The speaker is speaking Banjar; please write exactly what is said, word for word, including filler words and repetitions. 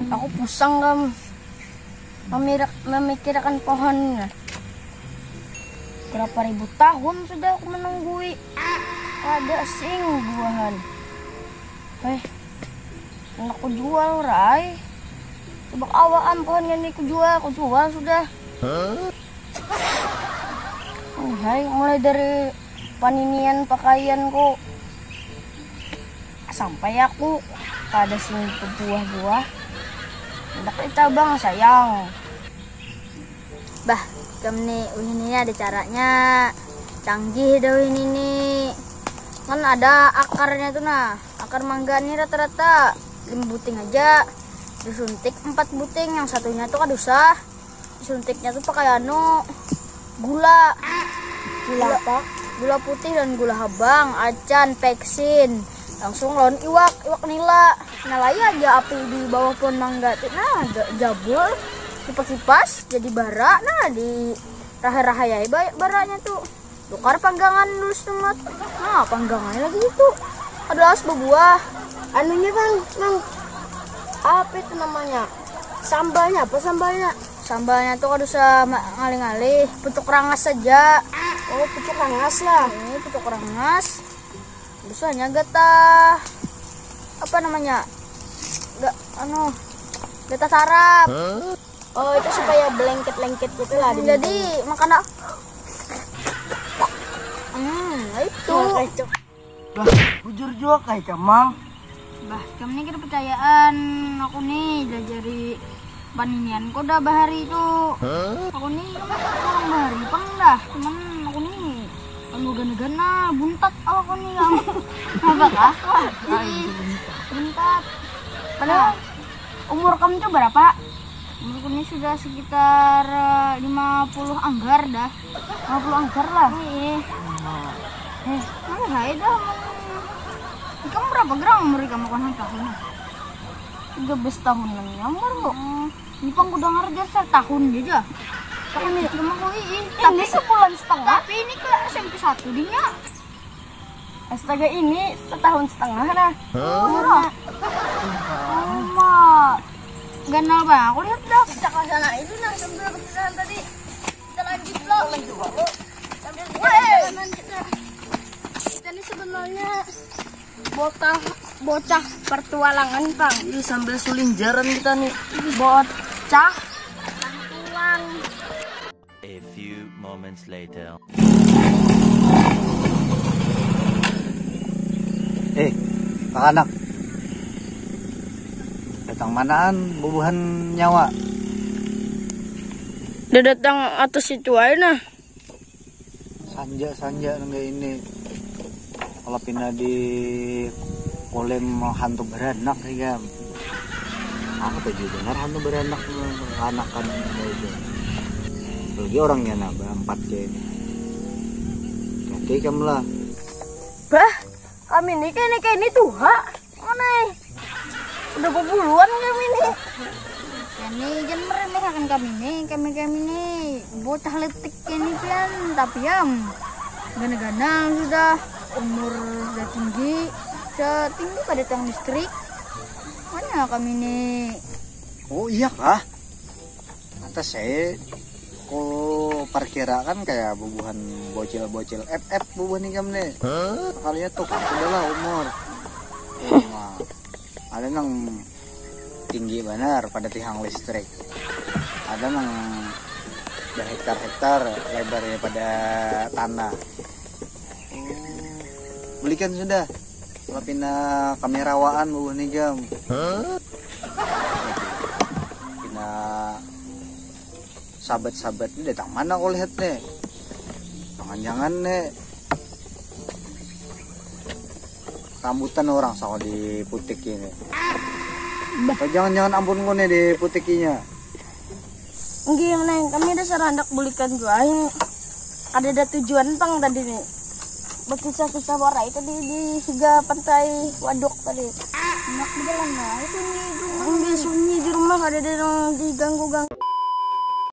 Aku pusang kam memirak, memikirkan pohonnya. Berapa ribu tahun sudah aku menunggui, ada sing buahan. Eh, hendak ku jual rai. Coba awaan pohonnya ni ku jual, ku jual sudah. Hai, mulai dari paninian pakaianku sampai aku kada sing buah-buah. Hendak ditabang sayang. Bah, kam ni wih ini ada caranya. Canggih dah wih ini ni. Kan ada akarnya tuh nah. Akar mangga ni rata-rata lima buting aja. Disuntik empat buting, yang satunya tuh kada usah. Disuntiknya tuh pakai anu, gula. Gula apa? Gula putih dan gula habang, acan, peksin. Langsung lawan iwak, iwak nila. Nah, lai aja api di bawah pohon mangga tuh. Nah, jabul, kipas-kipas jadi bara. Nah, di rahai-rahai aja baranya tuh. Tukar panggangan dulu setemat. Nah, panggangan lagi itu. Ada las berbuah. Anunya bang, bang, apa itu namanya? Sambalnya apa sambalnya? Sambalnya tuh kada usah ngalih-ngalih, pucuk rangas saja. Oh, pucuk rangas lah. Ini pucuk rangas. Biasanya getah apa namanya? Gak anu, getah sarap. Oh, itu supaya belengket-lengket gitu lah. Jadi makanya hmm itu. Bah, bujur juga kayak kamang. Bah, kamu ini kada percayaan. Aku nih belajar di paninian kau dah bahari itu. Aku nih orang bahari pang dah. Cuman aku nih kalau gana-gana buntat aku nih kamu. Apa kah? Wah, buntat. Padahal umur kamu tuh berapa? Umurku ini sudah sekitar eh, lima puluh anggar dah. Lima puluh anggar lah. Iya. Eh, mana saya dah? Kamu berapa gram umur kamu kan tahun? Tiga belas tahunan ya umur kok. Hmm. Ini pang udah ngerja setahun aja. Tahun ini cuma kok iya. Tapi sebulan setengah. Tapi ini ke S M P satu dinya. Astaga, ini setahun setengah nah. Murah. Uma. Ganal bang, aku lihat dah. Kita ke sana itu nah sambil berkesan tadi. Kita lanjut lo. Sambil kita lanjut dah. Kita ini sebenarnya bocah bocah pertualangan pang. Ini sambil sulinjaran kita nih. Bocah tulang. A few moments later. Eh, anak. Datang manaan bubuhan nyawa? Dia datang atas itu aja nah. Sanja-sanja nang ini. Kalau pina di kolem hantu beranak nih kan. Aku tuh juga benar hantu beranak anakan itu. Lagi orangnya nambah empat kayak ini. Jadi kamu lah. Bah, kami ini kayak ini kayak ini tuh ha. Mana? Udah bebuluan kami ini. Kami jangan meremehkan kami ini. Kami kami ini bocah letik kini pian tapi am gana-gana sudah umur sudah tinggi setinggi pada tiang listrik mana kami ini. Oh iya kah? Atas saya ku perkirakan kayak bubuhan bocil-bocil F F bubuhan ikam nih. Kalinya tuh kan sudah lah umur. Ada nang tinggi banar pada tiang listrik. Ada nang berhektar-hektar lebar daripada tanah. Belikan sudah. Kalau pina kami rawaan bubuh nigam. Pina sabat-sabat ini datang mana kau lihat nih? Jangan-jangan nih rambutan orang sama di putik ini. Atau jangan-jangan ampun gue nih di putikinya. Enggak, Neng. Kami ada serandak bulikan jua. Ada ada tujuan pang tadi nih. Berkisah-kisah warai tadi di higa pantai waduk tadi. Enak di jalan lah. Sunyi di rumah. Enggak sunyi di rumah, ada ada yang diganggu-ganggu.